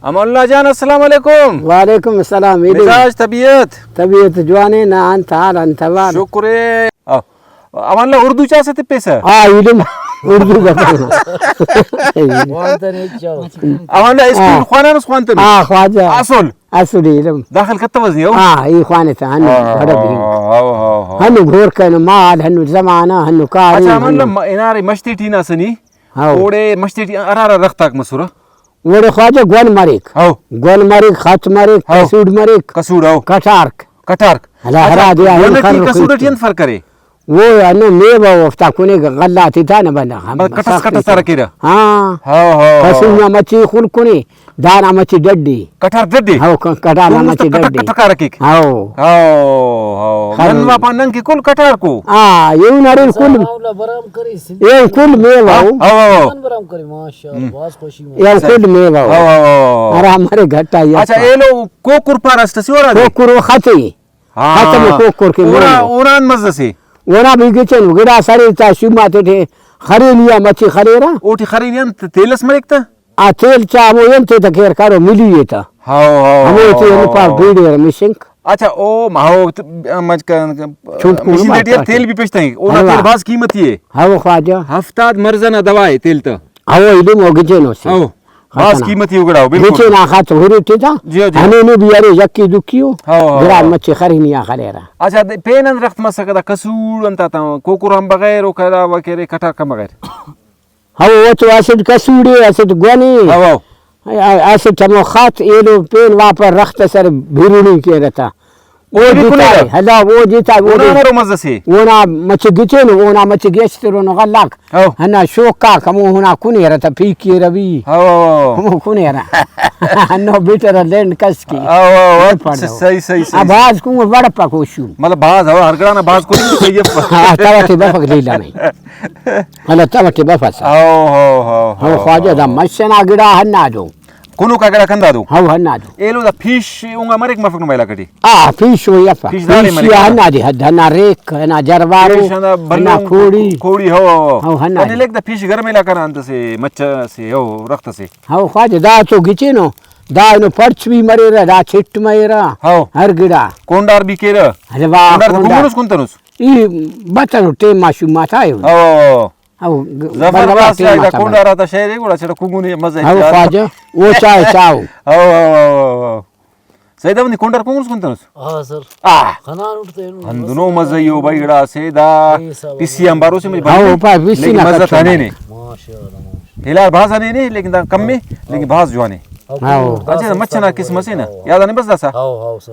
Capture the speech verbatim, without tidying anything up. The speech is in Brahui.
امان اللہ جان، السلام علیکم۔ وعلیکم السلام، ایلم۔ مزاج، طبیعت؟ طبیعت جوان ءِ، نا انت حال، انت احوال؟ شکر ءِ۔ آ، امان اللہ، اردو چا سے تپیسہ؟ آ، ایلم، اردو بتانا۔ امان اللہ، اسکول آ۔ خوانانس خوانتنس؟ آ، خواجہ۔ اصل؟ اصل ایلم۔ داخل کتوس نی او؟ آ، ای خوانتہ، ہنو، آ، بڑا بری۔ آ، آ، آ، آ۔ ہنو گور کنو مال، ہنو زمانہ، ہنو کاری، اچھا، امان اللہ، ہنو۔ م-، انارے مش تیٹی ہناسہ نی؟ ہاؤ۔ اوڑے مش تیٹی ہرا ہرا درختاک مسرہ؟ اوڑے خواجہ گون مریک۔ ہاؤ۔ گون مریک، خت مریک، ہاؤ۔ کسوڑ مریک۔ کسوڑ، ہاؤ۔ کٹارک۔ کٹارک۔ ہلا اچھا، ہرا دے آ گون ہن ٹی خر کسوڑ ٹی خیتی۔ انت فرق ارے؟ او ہنو میوہ او، اوفتا کنے غلہ تے تا نا بندغ ہم بس کٹس مسخ کٹس تا تے۔ رکھیرہ۔ ہاں۔ ہاؤ، ہاؤ، ہاؤ۔ کسوڑ نا مچے خل کنے۔ دانا مچہ ڈڈے۔ کٹار ڈڈے؟ ہاؤ، ک-، کٹار نا دہن مچہ است کٹک ڈڈے۔ کٹک آ رکیک۔ ہاؤ۔ ہاؤ، ہاؤ۔ خرن۔ نن واپا نن کہ کل کٹار کو۔ آ، ایہن ارے کل۔ ایہن کل میوہ ہاؤ۔ ہاؤ، ہاؤ، ہاؤ۔ ایہن کل میوہ ہاؤ۔ ہاؤ، ہاؤ، ہاؤ۔ ہرا مرے گھٹا یا۔ اچھا، ایلو کوکر پارہ اسٹ اسے اورا دے؟ کوکر او ختے۔ ہاں۔ ختم کوکر کہ اونا، مونو۔ اونا ہم مزہ سے۔ اونا بھی گچینو، گڑاس ارے تا شوم آتے ٹے خرینی آ مچے خلیرہ۔ اوٹی خرینی آن تیل اس مریک تہ؟ آ تیل چا ہمو انت تے تہ کیر کرو ملی ءِ تہ۔ ہاؤ، ہاؤ، ہمو تے ہاؤ، ہنپا ہاؤ۔ بیڑے ارا مشنک۔ اچھا، او ما ہو ت-، مچ ک-، چنکو مشین ما تے ٹی کاٹے۔ تیل بھی پیشتنگ۔ اونا ہاں۔ تیل بھاز قیمتی ءِ۔ ہاؤ خواجہ۔ ہفتاد مرض ئنا دوا ءِ تیل تہ۔ ہاؤ، ایلم او گچینو سے۔ ہاؤ۔ بھاز ختنا۔ قیمتی او گڑا او، بالکل۔ گچین آ خاطر ہُرے ٹی تا۔ جی، جی۔ ہنینو بھی ارے یکی دکی او۔ ہاؤ، ہاؤ، گڑا ہاؤ۔ مچے خرینی آ خلیرہ۔ اچھا، دے پین ہند رخت مسکہ دا کسوڑ انت آتا کوکر آن بغیر او کدا وغیرہ کٹاک آن بغیر؟ ہاؤ، او تو اسٹ کسوڑے، اسٹ گونے۔ How, how. ا-، اسٹ ہمو خط ایلو پین واپر رخت سر بھرونی کیرہ تا۔ او او بھی جتا کلیرہ؟ ہے، ہلا، او جتا، او اونا دے۔ ہمرو مزہ سے؟ اونا مچہ گچینو، اونا مچہ گیشترونو غلہ غاک۔ ہاؤ۔ ہندا شوک آک ہمو اونا کنے ہرا تہ پیکی ہرا بھی۔ ہاؤ، ہاؤ، ہاؤ۔ ہمو کنے ہرا۔ ہنو بیٹر لینڈ کس کے۔ ہاؤ، ہاؤ، ہاؤ۔ پڑھو۔ صحیح، صحیح، آ، صحیح۔ بھاز کنگو وڑپک او شوم۔ مطلب بھاز ہوا ہر گڑانا بھاز کننگ تو صحیح اف۔ آ، ترا تے بفک لیلا میں۔ ہنو ترا تے بفس۔ ہاؤ، ہاؤ، ہاؤ، ہاؤ، ہاؤ، خواجہ دا ہاؤ۔ مش ئنا گڑا ہندادو۔ کنوکا گڑا ہندادو۔ ہاؤ، ہندادو۔ ایلو دا پیش اونگا مریک مفک نما علاقہ ٹی؟ آ، پیش او یفک۔ پیش داڑے پیش مریک یا ہندا۔ ہندادے حد، ہندا ریک، ہندا جروارو، پیش ہندا ہندا بھلن کوڑی۔ کوڑی، ہو، ہو، ہو۔ ہو، ہندا۔ دانے لکھ دا پیش گرم علاقہ نا انت سے، مچ سے، ہو، رخت سے۔ ہو، خواجہ، دا تو گچینو، دا اینو پرچ بھی مریرہ، دا چٹ مریرہ، ہو۔ ہر گڑا۔ کونڈار بھی کیرہ۔ ارے واہ، کونڈار تو کونڈار۔ کنگنس کنتنس؟ ای بتنو ٹیم آ شوم آتا ایہن۔ ہو، ہو، ہو۔ او گ-، ظفر بندغ باز ٹیم شاید آتا کونڈار بند۔ آتا شعر ءِ، گڑا چڑا کنگنے مزہ ہو، چاہے۔ خواجہ، او چائے چاؤ۔ ہو، ہو، ہو، ہو، ہو۔ سعید احمد، نی کونڈار کنگنس کنتنس؟ ہاں سر۔ آہ۔ خنانٹ تینو ہندنو مزہ ءِ او بھائی، گڑا سے دا اے حساب پسی آن بارو سے مجھے ہاں، بھائی، او پا پسی لیکن نا مزہ کچو تانے نا۔ نے۔ ماشاءاللہ، ماشاءاللہ۔ ہلال بھاز آنے نے، لیکن دا کم میں، لیکن بھاز جوانے۔ ہاں۔ اچھا، مچ ئنا قسم سے نا۔ یاد آنے بس داسا۔ How, how sir.